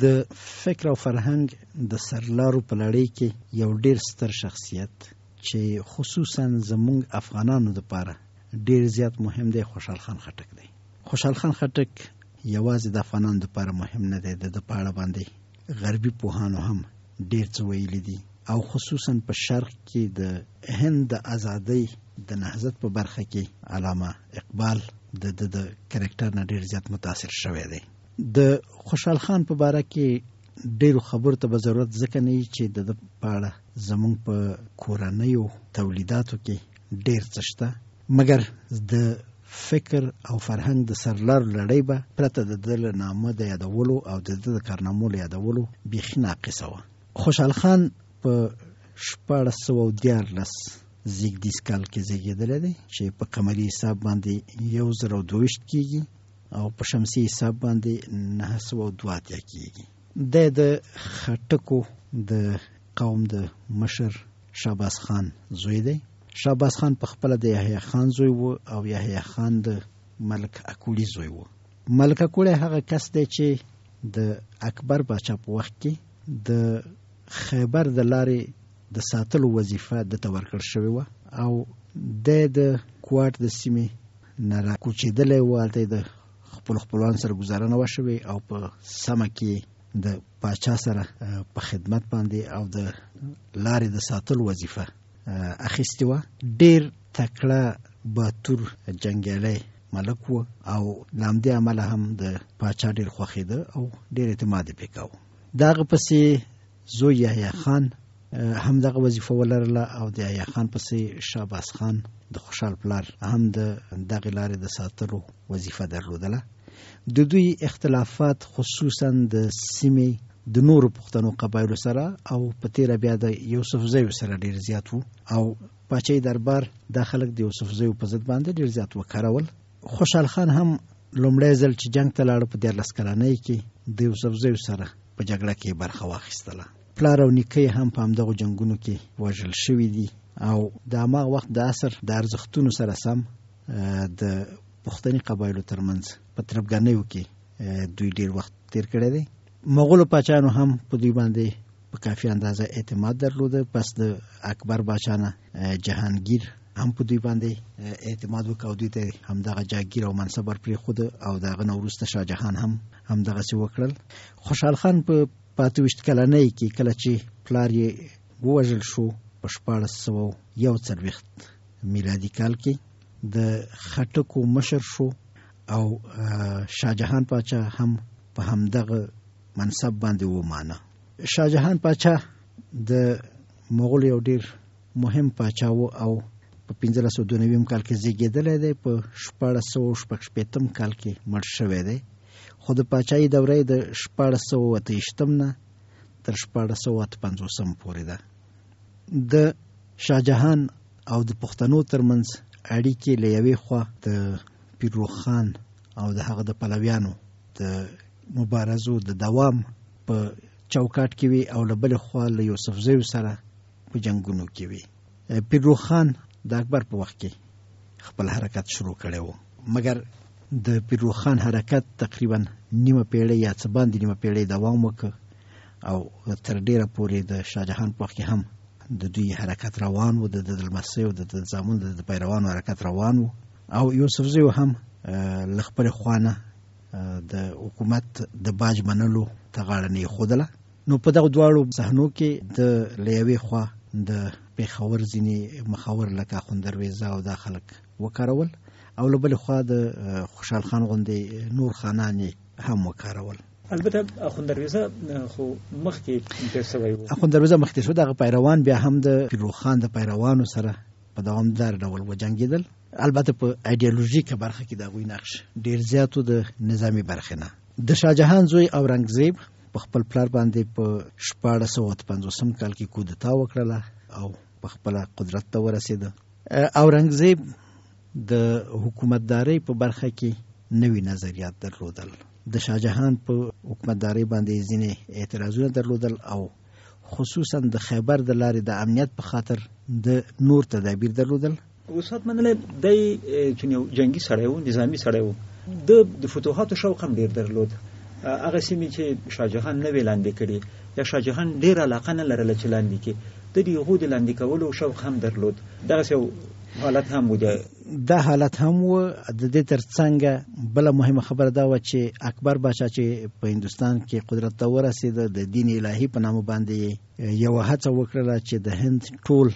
د فکر او فرهنګ د سرلارو په لړۍ کې یو ډیر ستر شخصیت چې خصوصا زمونږ افغانانو لپاره ډیر زیات مهم دی، خوشحال خان خټک دی. خوشحال خان خټک یوازې د افغانانو لپاره مهم نه دی، د ده په اړه باندې غربي پوهانو هم ډیر څه ویلي دي او خصوصا په شرق کې د هند د ازادۍ د نهضت په برخه کې علامه اقبال د ده د کرکټر نه ډیر زیات متاثر شوی دی. د خوشحال خان په باره کې ډیرو خبرو ته به ضرورت ځکه نه وي چې د ده په اړه زموږ په کورنیو تولیداتو کې ډیر څه شته، مګر د فکر او فرهنګ د سرلارو لړۍ به پرته د ده له نامه د یادولو او د ده د کارنامو له یادولو بیخي ناقصه وه. خوشحال خان په 1613 زیږدیز کال کې زیږېدلی دی چې په قمري حساب باندې 1022 کیږي او په شمسي حساب باندې 982 کیږي. دی د خټکو د قوم د مشر شهباز خان زوی دی. شهباز خان په خپله د یحیی خان زوی و او یحیی خان د ملک اکوړي زوی و. ملک اکوړی هغه کس دی چې د اکبر باچا په وخت کې د خیبر د لارې د ساتلو وظیفه ده ته ورکړل شوې وه او دی د کوارټ د سیمې نه را کوچېدلی و. هلته یې د خپلو خپلوانو سره ګزاره نه وه شوې او په سمه کې د پاچا سره په خدمت باندې او د لارې د ساتلو وظیفه اخیستې وه. ډیر تکړه باتور جنګیالی ملک و او له همدې امله هم د پاچا ډیر خوښېده او ډیر اعتماد یې پرې کاوه. د هغه پسې زوی یحیی خان هم دغه وظیفه ولرله او د یحیی خان پسې شهباز خان د خوشحال پلار هم د دغې لارې د ساتلو وظیفه درلودله. د دوی اختلافات خصوصا د سیمې د نورو پښتنو قبایلو سره او په تیره بیا د یوسفزیو سره ډیر زیات وو او پاچهي دربار دا خلک د یوسفزیو په ضد باندې ډیر زیات وکارول. خوشحال خان هم لومړی ځل چې جنګ ته لاړ په 13 کلنۍ کې د یوسفزیو سره په جګړه کې برخه واخیستله. پلار او نیکه یې هم په همدغو جنګونو کې وژل شوي دي او د هماغه وخت د عصر د ارزښتونو سره سم د پښتني قبایلو ترمنځ په تربګنیو کې دوی ډیر وخت تیر کړی دی. مغولو پاچانو هم په دوی باندې په کافي اندازه اعتماد درلوده. پس د اکبر باچا نه جهانګیر هم په دوی باندې اعتماد وکړ او دوی ته همدغه جاګیر او منصب ورپرېښود او د هغه نه وروسته شاه جهان هم همدغسې وکړل. خوشحال خان په 28 کلنۍ کې کله چې پلار یې ووژل شو په 1641 میلادي کال کې د خټکو مشر شو او شاه جهان پاچا هم په همدغه منصب باندې ومانه. شاه جهان پاچا د مغول یو ډیر مهم پاچا و او په 1592 کال کې زیږېدلی دی، په 1666 کال کې مړ شوی دی. خو د پاچاهي دوره یې د 1628 نه تر 1658 پورې ده. د شاه جهان او د پښتنو ترمنځ اړیکې له یوې خوا د پیر روښان او د هغه د پلویانو د مبارزو د دوام په چوکاټ کې وي او له بلې خوا له یوسفزیو سره په جنګونو کې وي. پیر روښان د اکبر په وخت کې خپل حرکت شروع کړی و، مګر د پیر روښان حرکت تقریبا نیمه پیړۍ یا څه باندې نیمه پیړۍ دوام وکړ او تر ډیره پورې د شاه جهان په وخت کې هم د دوی حرکت روان و، د ده د لمسیو، د ده د زامنو، د ده د پیروانو حرکت روان و او یوسفزیو هم له خپلې خوا نه د حکومت د باج منلو ته غاړه نه ایښودله. نو په دغو دواړو صحنو کې د له یوې خوا د پېښور ځینې مخور لکه اخوند درویزه او دا خلک وکارول او له بلې خوا د خوشحال خان غوندې نور خانان یې هم وکارول. البته اخوند درویزه خو مخکې تېر شوی و. اخوند درویزه مخکې شو، دغه پیروان بیا هم د پیر روښان د پیروانو سره په دوامدار ډول وجنګېدل. البته په ایډیالوژیکه برخه کې د هغوی نقش ډېر زیات و، د نظامي برخې نه. د شاه جهان زوی اورنګزیب په خپل پلار باندې په 1650 کال کې کودتا وکړله او په خپله قدرت ته ورسېده. اورنګزیب د حکومتدارۍ په برخه کې نوي نظریات درلودل. د شاه جهان په حکومتدارۍ باندې ځینې اعتراضونه درلودل او خصوصا د خیبر د لارې د امنیت په خاطر د نور تدابیر درلودل. استاد منلی دی چون یو جنګي سړی و، نظامي سړی و، ده د فتوحاتو شوق هم ډېر درلود. هغه سیمې چې شاه جهان نه وې لاندې کړې یا شاه جهان ډېره علاقه نه لرله چې لاندې کړي، ده د هغو د لاندې کولو شوق هم درلود. دغسې یو حالت هم و. دا حالت هم و. د دې ترڅنګ بله مهمه خبره دا وه چې اکبر باچا چې په هندوستان کې قدرت ته ورسېده، د دین الهي په نامه باندې یې یوه هڅه وکړله چې د هند ټول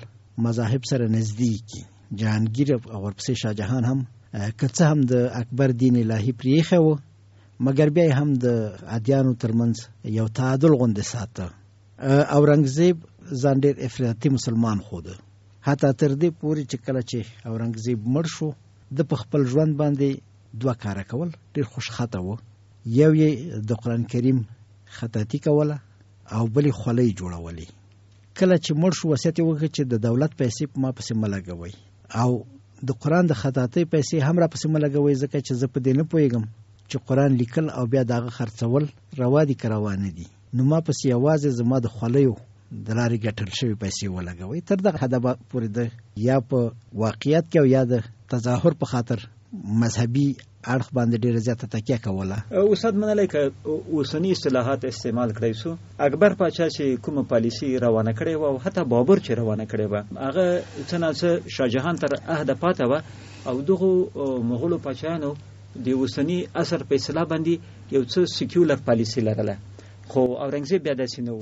مذاهب سره نږدې کړي. جهانګیر او ورپسې شاه جهان هم که څه هم د اکبر دین الهي پرې ایښی و، مګر بیا یې هم د ادیانو ترمنځ یو تعادل غوندې ساته. اورنګزیب ځان ډېر افراطي مسلمان ښوده، حتی تر دې پورې چې کله چې اورنګزیب مړ شو، ده په خپل ژوند باندې دوه کاره کول، ډېر خوشخطه و. یو یې د قرآن کریم خطاطي کوله او بل یې خولۍ جوړولې. کله چې مړ شو، وصیت یې وکړ چې د دولت پیسې په ما پسې مه لګوئ او د قرآن د خطاطۍ پیسې هم را پسې مه لګوئ، ځکه چې زه په دې نه پوهېږم چې قرآن لیکل او بیا د هغه خرڅول روا دي که روا نه دي، نو ما پسې یوازې زما د خولیو د لارې ګټل شوې پیسې ولګوئ. تر دغه حده پورې ده یا په واقعیت کې او یا د تظاهر په خاطر مذهبي اړخ باندې ډیره زیاته تکیه کوله. استاد منلی که اوسني اصطلاحات استعمال کړای سو، اکبر پاچا چې کومه پالیسي روانه کړې وه او حتی بابر چې روانه کړې وه، هغه څه نا څه شاه جهان تر عهده پاته وه او دغو مغولو پاچایانو د اوسني عصر په اصطلاح باندې یو څه سیکولر پالیسي لرله، خو اورنګزیب بیا داسې نه و.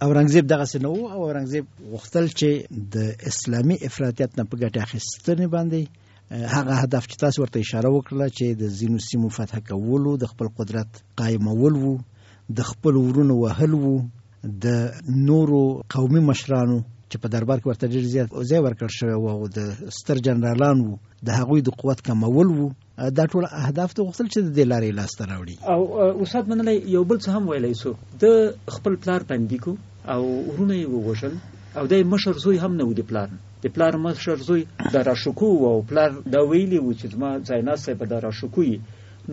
اورنګزیب دغسې نه و او اورنګزیب غوښتل چې د اسلامي افراطیت نه په ګټه اخیستنې باندې هغه هدف چې تاسو ورته اشاره وکړه چې د ځینو سیمو فتح کولو، د خپل قدرت قایمول وو، د خپل ورونو وهل وو، د نورو قومي مشرانو چې په دربار کې ورته ډېر زیات ځای ورکړ شوی و او د ستر جنرالان وو، د هغوی د قوت کمول وو، دا ټول اهداف ته غوښتل چې د دې لارې لاسته راوړي. او استاد منلی یو بل څه هم ویلی سو، د خپل پلار بندي کو او ورونه یې ووژل او دی مشر زوی هم نه و د پلار، د پلار مشر زوی داراشکو و او پلار دا ویلي و چې زما ځایناستی به داراشکو وي،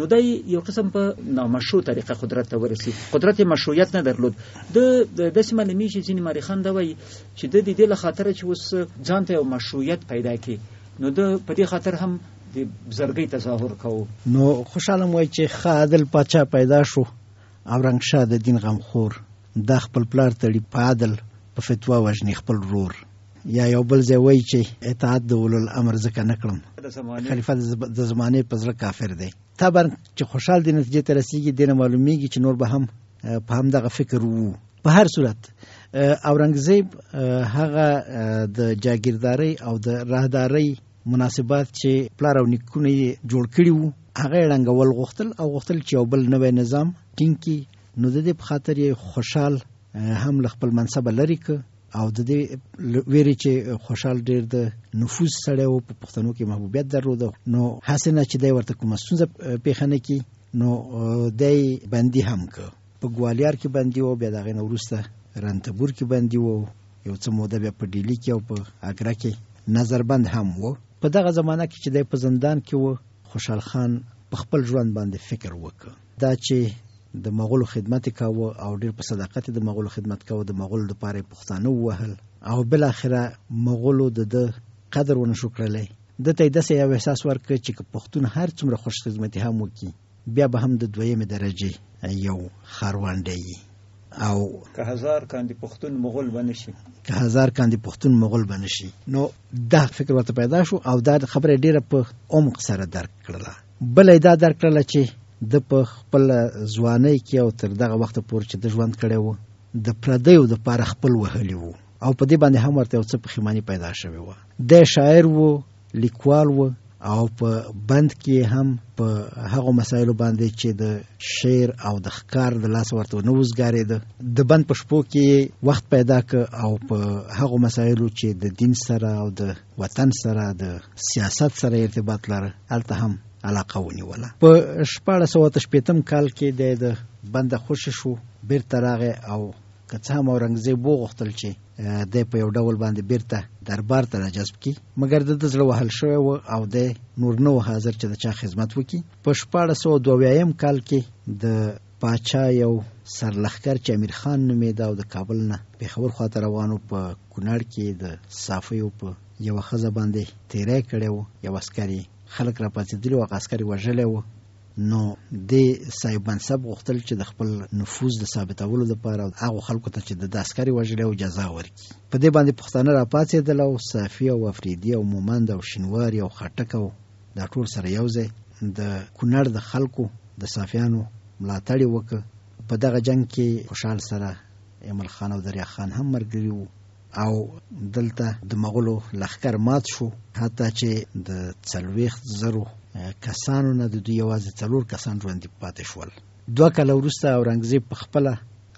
نو دی یو قسم په نامشروع طریقه قدرت ته ورسي، قدرت یې مشروعیت نه درلود. د داسې معلومیږي ځینې ماریخان دا وایي چې ده د دې له خاطره چې اوس ځان ته یو مشروعیت پیدا کړي، نو ده په دې خاطر هم د بزرګۍ تظاهر کاوه. نو خوشحاله وای چې ښه عادل پاچا پیدا شو، اورنګ شاه د دین غمخور، دا خپل پلار تړي په عدل په فتوا وژني خپل ورور. یا یو بل ځای وایي چې اطاعت د اولو الامر ځکه نه کړم، خلیفه د زمانې په زړه کافر دی. طبعا چې خوشحال دې نتیجې ته رسیږي، دې نه معلومیږي چې نور به هم په همدغه فکر وو. په هر صورت اورنګزیب هغه د جاګیردارۍ او د راهدارۍ مناسبات چې پلار او نیکونه یې جوړ کړي وو، هغه یې ړنګول غوښتل او غوښتل چې یو بل نوی نظام ټینګ کړي. نو د دې په خاطر یې خوشحال هم له خپل منصبه لرې کړ او د دې ویرې چې خوشحال ډېر د نفوذ سړی و، په پښتنو کې محبوبیت درلود، نو هسې نه چې دی ورته کومه ستونزه پېښه نه کړي، نو دی بندي هم کړ. په ګوالیار کې بندي و، بیا د هغې نه وروسته رنتبور کې بندي و، یو څه موده بیا په ډیلي کې او په اګره کې نظربند هم و. په دغه زمانه کې چې دی په زندان کې و، خوشحال خان په خپل ژوند باندې فکر وکړ. دا چې د مغولو خدمت یې کاوه او ډېر په صداقت یې د مغولو خدمت کاوه، د مغولو دپاره یې پښتانه ووهل او بالاخره مغولو د ده قدر ونه شو کړلی. ده ته یې داسې یو احساس ورکړ چې که پښتون هر څومره خوش خدمتي هم وکړي، بیا به هم د دویمې درجې یو ښاروانډی وي. او که هزار کاندي پښتون مغول به نه شي، که هزار کاندي پښتون مغول به نه شي. نو دا فکر ورته پیدا شو او دا خبره یې ډېره په عمق سره درک کړله. بله یې دا درک کړله چې ده په خپل ځوانۍ کې او تر دغه وخته پورې چې ده ژوند کړی و، د پردیو دپاره خپل وهلي وو او په دې باندې هم ورته یو څه پښیماني پیدا شوې وه. دی شاعر و، لیکوال و او په بند کې هم په هغو مسایلو باندې چې د شعر او د ښکار د لاسه ورته نه وزګارېده، د بند په شپو کې وخت پیدا که او په هغو مسایلو چې د دین سره او د وطن سره د سیاست سره ارتباط لره، هلته هم علاقه ونیوله. په 1660 کال کې دی د بنده خوشې شو، بیرته راغی او که څه هم اورنګزیب وغوښتل چې دی په یو ډول باندې بیرته دربار ته راجذب کړي، مګر د ده زړه وهل شوی و او دی نور نه و حاضر چې د چا خدمت وکړي. په 1672 کال کې د پاچا یو سرلښکر چې امیر خان نومېده او د کابل نه پېښور خواته روان و، په کونړ کې د صافیو په یوه ښځه باندې تیری کړی و، یو عسکر یې خلک راپاڅېدلي وو، هغه عسکر یې وژلی و. نو دې صاحب منصب غوښتل چې د خپل نفوذ د ثابتولو لپاره هغو خلکو ته چې د ده عسکر یې وژلی و جزا ورکړي. په دې باندې پښتانه راپاڅېدل او صافي او افریدي او مومند او شینواري او خټک او دا ټول سره یو ځای د کونړ د خلکو د صافیانو ملاتړ یې وکړ. په دغه جنګ کې خوشحال سره ایمل خان او دریا خان هم ملګري وو او دلته د مغولو لښکر مات شو، حتی چې د 40 زرو کسانو نه د دوی یوازې 4 کسان ژوندي پاتې شول. 2 کاله وروسته اورنګزیب په خپله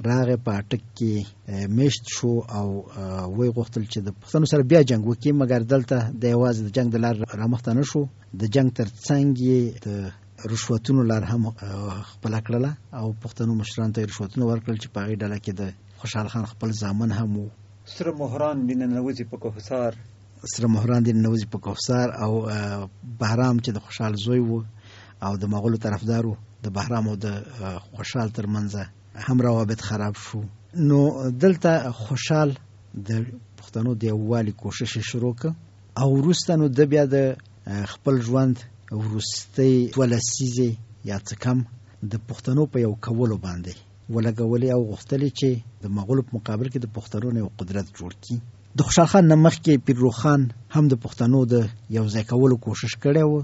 راغی، په اټک کې میشت شو او ویې غوښتل چې د پښتنو سره بیا جنګ وکړي، مګر دلته د یوازې د جنګ د لار رامخته نه شو. د جنګ تر څنګ یې د رشوتونو لار هم خپله کړله او پښتنو مشرانو ته یې رشوتونه ورکړل چې په هغې ډله کې د خوشحال خان خپل زامن هم وو. سره مهران دې ننوځي په کوهسار، سره مهران دې ننوځي په کوهسار او بهرام چې د خوشحال زوی وو او د مغولو طرفدار وو، د بهرام او د خوشحال ترمنځ هم روابط خراب شو. نو دلته خوشحال د پښتنو د یووالي کوشش یې شروع کړ او وروسته نو ده بیا د خپل ژوند وروستۍ 2 لسیزې یا څه کم د پښتنو په یو کولو باندې ولګولې او غوښتلې چې د مغولو په مقابل کې د پښتنو نه یو قدرت جوړ کړي. د خوشحال خان نه مخکې پیر روښان هم د پښتنو د یو ځای کولو کوشش کړی و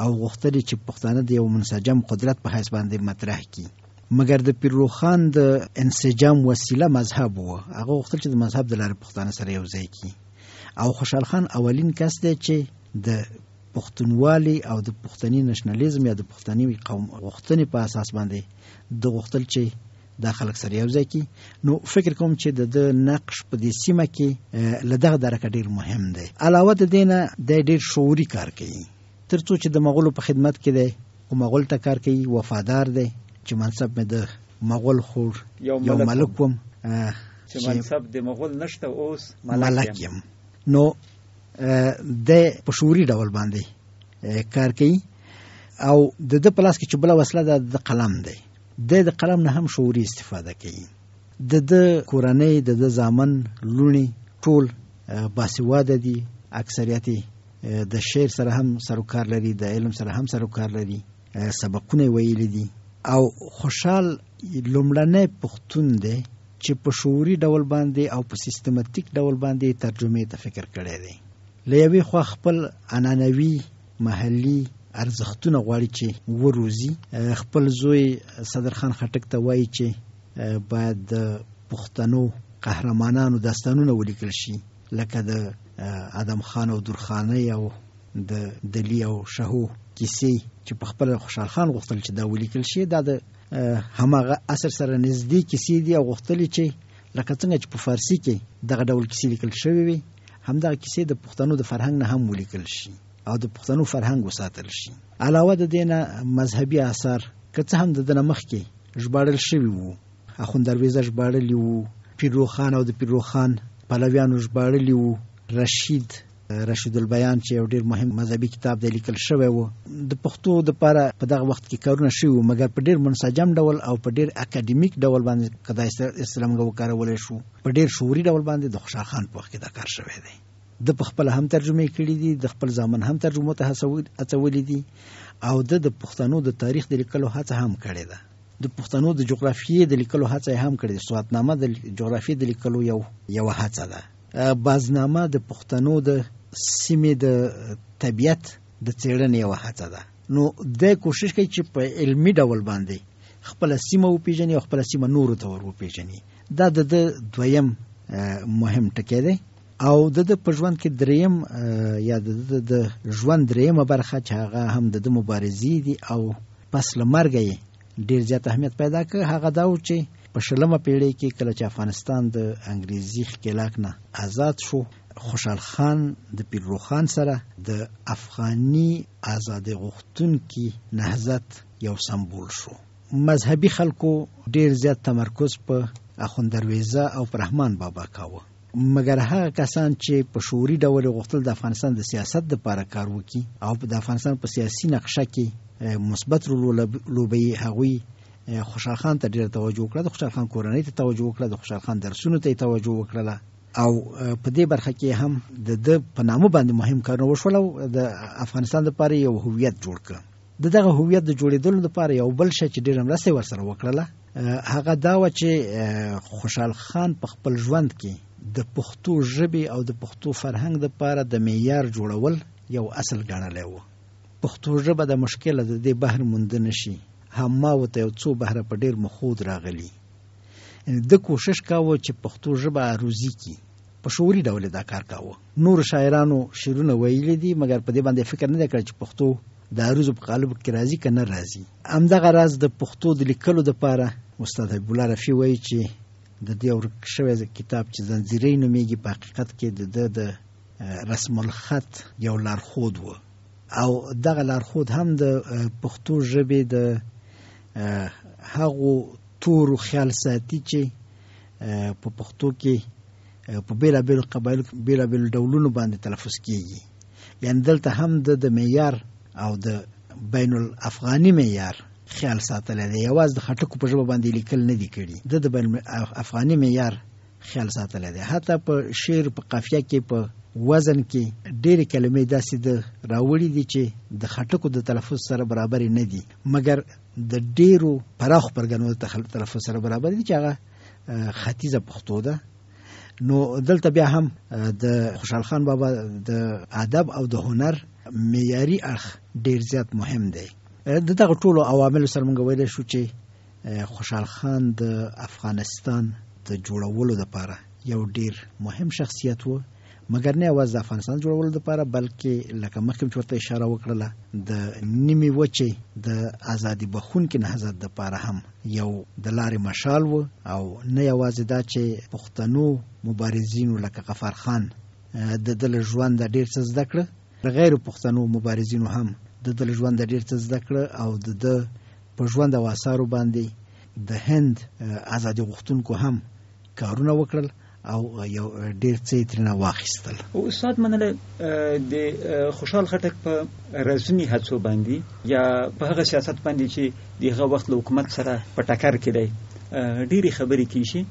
او غوښتلې چې پښتانه د یو منسجم قدرت په حیث باندې مطرح کړي، مګر د پیر روښان د انسجام وسیله مذهب و. هغه غوښتل چې د مذهب د لارې پښتانه سره یو ځای کړي او خوشحال خان اولین کس دی چې د پښتونوالي او د پښتني نشنلیزم یا د پښتني قوم غوښتنې په اساس باندې د غوښتل چې دا خلک سره یو ځای کړي. نو فکر کوم چې د ده نقش په دې سیمه کې له دغه درکه ډیر مهم دی. علاوه د دې نه دی ډیر شعوري کار کوي، تر څو چې د مغولو په خدمت کې دی خو مغول ته کار کوي، وفادار دی چې منصب مې د مغول خور یو ملک وم، چې منصب د مغول نشته اوس ملک یم. نو دی په شعوري ډول باندې کار کوي او د ده په لاس کې چې بله وسله ده د قلم دی. دی د قلم نه هم شعوري استفاده کوي. د ده کورنۍ، د ده زامن، لوڼې ټول باسواده دي، اکثریت یې د شعر سره هم سروکار لري، د علم سره هم سروکار لري، سبقونه یې ویلي دي. او خوشحال لومړنی پښتون دی چې په شعوري ډول باندې او په سیستماتیک ډول باندې ترجمې ته فکر کړی دی. له یوې خوا خپل عنعنوي محلي ارزښتونه غواړي چې وروزي. خپل زوی صدر خان خټک ته وایي چې باید د پښتنو قهرمانانو داستانونه ولیکل شي، لکه د ادم خان او درخانۍ او د دلی او شهو کیسې چې په خپله خوشحال خان غوښتل چې دا ولیکل شي. دا د هماغه عصر سره نږدې کیسې دي او غوښتل چې لکه څنګه چې په فارسي کې دغه ډول کیسې لیکل شوې وي، همدغه کیسې د پښتنو د فرهنګ نه هم ولیکل شي او د پښتنو فرهنګ وساتل شي. علاوه د دې نه مذهبي آثار که څه هم د ده نه مخکې ژباړل شوي وو، اخوند درویزه ژباړلي وو، پیر روښان او د پیر روښان پلویانو ژباړلي وو، رشید البیان چې یو ډیر مهم مذهبي کتاب دی لیکل شوی و. د پښتو دپاره په دغه وخت کې کارونه شوي وو، مګر په ډیر منسجم ډول او په ډیر اکاډمیک ډول باندې که دا اصطلاح موږ وکارولی شو، په ډیر شعوري ډول باندې د خوشحال خان په وخت کې دا کار شوی دی. ده په خپله هم ترجمې کړي دي، د خپل زامن هم ترجمو ته هڅولي دي او ده د پښتنو د تاریخ د لیکلو هڅه هم کړې ده. د پښتنو د جغرافیې د لیکلو هڅه یې هم کړې ده. سواتنامه د جغرافیې د لیکلو یوه هڅه ده. بازنامه د پښتنو د سیمې د طبیعت د څېړنې یوه هڅه ده. نو دی کوشش کوي چې په علمي ډول باندې خپله سیمه وپیژني او خپله سیمه نورو ته ور وپیژني. دا د ده دویم مهم ټکی دی. او د ده په ژوند کې دریم یا د ده د ژوند دریمه برخه چې هغه هم د ده مبارزې دي او پس له مرګه یې ډیر زیات اهمیت پیدا کړ، هغه دا و چې په 20مه پیړۍ کې کله چې افغانستان د انګریزي ښکېلاک نه آزاد شو، خوشحال خان د پیر روښان سره د افغاني ازادۍ غوښتونکي نهضت یو سمبول شو. مذهبي خلکو ډیر زیات تمرکز په اخوند درویزه او پر رحمان بابا کاوه، مګر هغه کسان چې په شعوري ډول یې غوښتل د افغانستان د سیاست دپاره کار وکړي او د افغانستان په سیاسي نقشه کې مثبت رول ولوبوي، هغوی خوشحال خان ته ډېره توجه وکړه، د خوشحال خان کورنۍ ته توجه وکړه، د خوشحال خان درسونو ته یې توجه وکړله او په دې برخه کې هم د ده په نامه باندې مهم کارونه وشول او د افغانستان دپاره یو هویت جوړ کړ. د دغه هویت د جوړېدلو لپاره یو بل شی چې ډېره مرسته یې ورسره وکړله، هغه دا وه چې خوشحال خان په خپل ژوند کې د پښتو ژبې او د پښتو فرهنګ لپاره د معیار جوړول یو اصل ګڼلی و. پښتو ژبه د مشکله د دې بحر مونده نه شي، هم ما ورته یو څو بحره په ډېر مخود راغلي. ده کوشش کاوه چې پښتو ژبه عروضي کړي، په شعوري ډول یې دا کار کاوه. نورو شاعرانو شعرونه ویلي دي، مګر په دې باندې فکر نه دی کړی چې پښتو د عروضو په قالب کې راځي که نه راځي. همدغه راز د پښتو د لیکلو دپاره استاد حبیب الله رفیع وایي چې د دې ورک شوی کتاب چې زنځیرۍ نومېږي، په حقیقت کې د ده د رسم الخط یو لارښود و او دغه لارښود هم د پښتو ژبې د هغو تورو خیال ساتي چې په پښتو کې په بیلابیلو قبایلو کې بیلابیلو ډولونو باندې تلفظ کیږي. یعنی دلته هم د معیار او د بین الافغاني معیار خیال ساتلی دی، یوازې د خټکو په ژبه باندې لیکل نه دي کړي، د بین الافغاني معیار خیال ساتلی دی. حتی په شعر په قافیه کې په وزن کې ډېرې کلمې داسې د راوړي دي چې د خټکو د تلفظ سره برابرې نه دي، مګر د ډېرو پراخو پرګنو د تلفظ سره برابرې دي چې هغه ختیځه پښتو ده. نو دلته بیا هم د خوشحال خان بابا د ادب او د هنر معیاري اړخ ډېر زیات مهم دی. د دغه ټولو عواملو سره موږ ویلی شو چې خوشحال خان د افغانستان د جوړولو لپاره یو ډیر مهم شخصیت و، مګر نه یوازې د افغانستان جوړولو لپاره، بلکې لکه مخکې چې ورته اشاره وکړله د نیمې وچې د ازادي بخښونکي نهضت لپاره هم یو د لارې مشال و. او نه یوازې دا چې پښتنو مبارزینو لکه غفار خان د ده له ژونده ډېر څه زده کړه، غیر پښتنو مبارزینو هم د ده له ژونده ډېر څه زده کړه او د ده په ژوند او آثارو باندې د هند ازادي غوښتونکو هم کارونه وکړل او یو ډیر څه یې ترېنه واخیستل. استاد منلی، د خوشحال خټک په رزمي هڅو باندې یا په هغه سیاست باندې چې د هغه وخت له حکومت سره په ټکر کې دی ډېرې خبرې کیږي،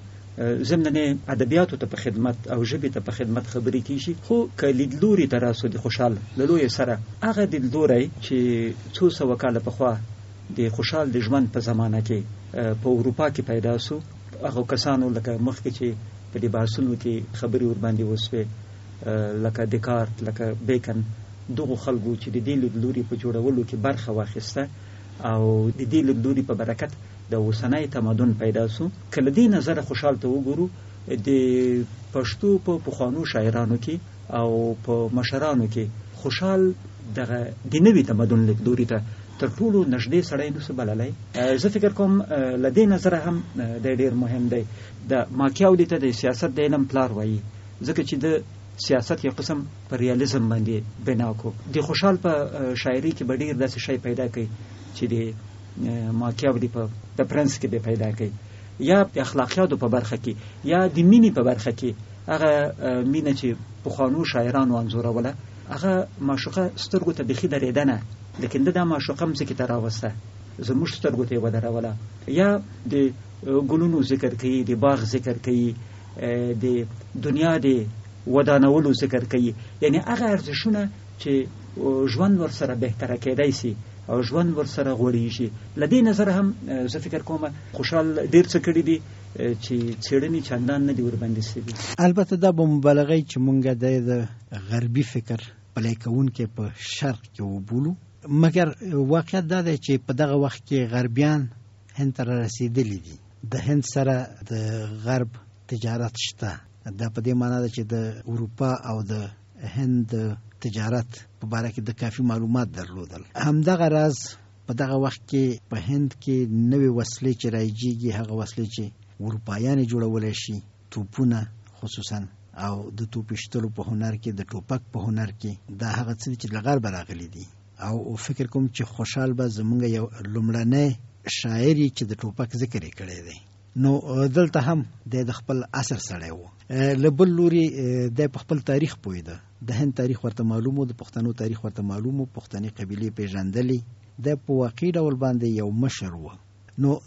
ضمناً ادبیاتو ته په خدمت او ژبې ته په خدمت خبرې کیږي، خو که لیدلوري ته راسو د خوشحال له لویې سره هغه لیدلوری چې څو سوه کاله پخوا د خوشحال د ژوند په زمانه کې په اروپا کې پیدا سو، هغو کسانو لکه مخکې چې په دې بحثونو کې خبرې ورباندې وسوې لکه دکارت، لکه بیکن، دغو خلکو چې د دې لیدلوري په جوړولو کې برخه واخیسته او د دې لیدلوري په برکت د اوسنی تمدن پیدا سو. که له دې نظره خوشحال ته وګورو، د پښتو په پخوانو شاعرانو کې او په مشرانو کې خوشحال دغه د نوي تمدن لیدلوري ته تر ټولو نږدې سړی نسو بللی. زه فکر کوم له دې نظره هم دی ډېر مهم دی. د ماکیاولي ته د سیاست د علم پلار وایي، ځکه چې د سیاست یو قسم په ریالیزم باندې بنا کو. د خوشحال په شاعري کې به ډېر داسې شی پیدا کوي چې د ماکیاولي په د پرنس کې به پیدا کوي، یا د اخلاقیاتو په برخه کې یا د مینې په برخه کې. هغه مینه چې پخوانو شاعرانو انځوروله، هغه معشوقه سترګو ته بیخي درېده نه، لیکن ده دا معشوقه مځکې ته راوسته، زموږ سترګو ته یې ودروله. یا د ګلونو ذکر کوي، د باغ ذکر کوي، د دنیا د ودانولو ذکر کوي، یعنی هغه ارزښونه چې ژوند ورسره بهتره کېدای سي او ژوند ورسره غوړیږي. له دې نظره هم زه فکر کوم خوشحال ډېر څه کړي دي چې څېړنې چندان نه دي ورباندې سوي. البته دا به مبالغه چې مونږ د غربي فکر پلی کوونکی په شرق کې وبولو، مګر واقعیت دا دی چې په دغه وخت کې غربیان هند ته رارسېدلي دي. د هند سره د غرب تجارت شته، دا په دې معنا ده چې د اروپا او د هند د تجارت په باره کې د کافي معلومات درلودل. همدغه راز په دغه وخت کې په هند کې نوې وسلې چې رایجیږي، هغه وسلې چې اروپایان یې جوړولی شي، توپونه خصوصا، او د توپ ویشتلو په هنر کې، د ټوپک په هنر کې، دا هغه څه دي چې له غربه راغلي دي. او فکر کوم چې خوشحال به زمونږ یو لومړنی شاعر یي چې د ټوپک ذکر یې کړی دی. نو دلته هم دی د خپل عصر سړی و. له بل لوري دی په خپل تاریخ پوهېده، د هند تاریخ ورته معلوم و، د پښتنو تاریخ ورته معلوم و، پښتنې قبیلې پېژندلې. دی په واقعي ډول باندې یو مشر و. نو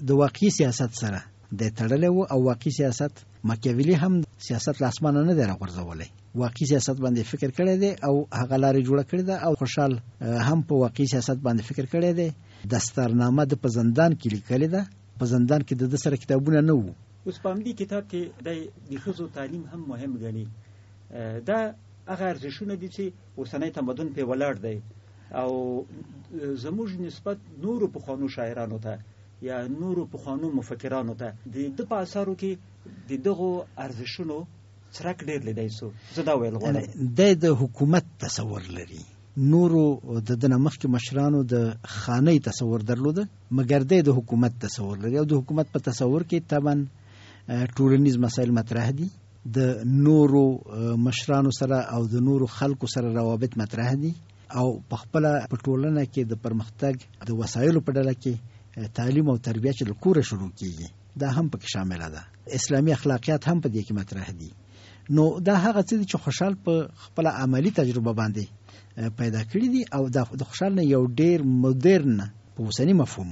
د واقعي سیاست سره دی تړلی و، او واقعي سیاست ماکیاویلي هم سیاست له اسمانه نه دی راغورځولی، واقعي سیاست باندې فکر کړی دی او هغه لارې جوړه کړې ده. او خوشحال هم په واقعي سیاست باندې فکر کړی دی. دستارنامه د په زندان کې لیکلې ده، په زندان کې د ده سره کتابونه نه وو. اوس په همدې کتاب کې دی د ښځو تعلیم هم مهم ګڼي. دا هغه ارزښتونه دي چې اوسنی تمدن پرې ولاړ دی او زموږ نسبت نورو پخوانو شاعرانو ته یا نورو پخوانو مفکرانو ته د ده په اثارو کې د دغو ارزښتونو څرک ډېر لیدای سو. زه دا ویل غواړم. دی د حکومت تصور لري. نورو د ده نه مخکې مشرانو د خانۍ تصور درلوده، مګر دی د حکومت تصور لري او د حکومت په تصور کې طبعا ټولنیز مسایل مطرح دي، د نورو مشرانو سره او د نورو خلکو سره روابط مطرح دي او په خپله په ټولنه کې د پرمختګ د وسایلو په ډله کې تعلیم او تربیه چې له کوره شروع کیږي دا هم پکې شامله ده. اسلامي اخلاقیات هم په دې کې مطرح دي. نو دا هغه څه دي چې خوشحال په خپله عملي تجربه باندې پیدا کړي دي او دا د خوشحال نه یو ډیر مدرن په اوسني مفهوم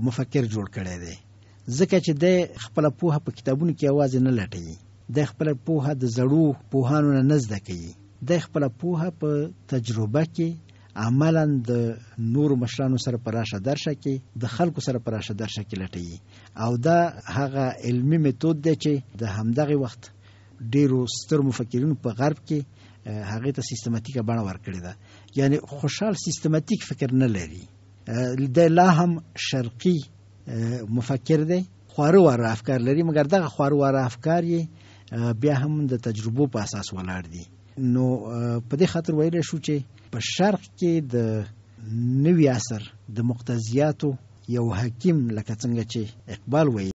مفکر جوړ کړی دی، ځکه چې دی خپله پوهه په کتابونو کې یوازې نه لټوي، دی خپله پوهه د زړو پوهانو نه نه زده کوي، دی خپله پوهه په تجربه کې عملاً د نورو مشرانو سره په راشه درشه کې، د خلکو سره په راشه درشه کې لټوي او دا هغه علمي میتود دی چې د همدغه وخت ډیرو ستر مفکرینو په غرب کې هغې ته سیستماتیکه بڼه ورکړې ده. یعنی خوشحال سیستماتیک فکر نه لري، دی لا هم شرقي مفکر دی، خواره واره افکار لري، مګر دغه خواره واره افکار یې بیا هم د تجربو په اساس ولاړ دي. نو په دې خاطر ویلی شو چې په شرق کې د نوي عصر د مقتضیاتو یو حکیم لکه څنګه چې اقبال وایي،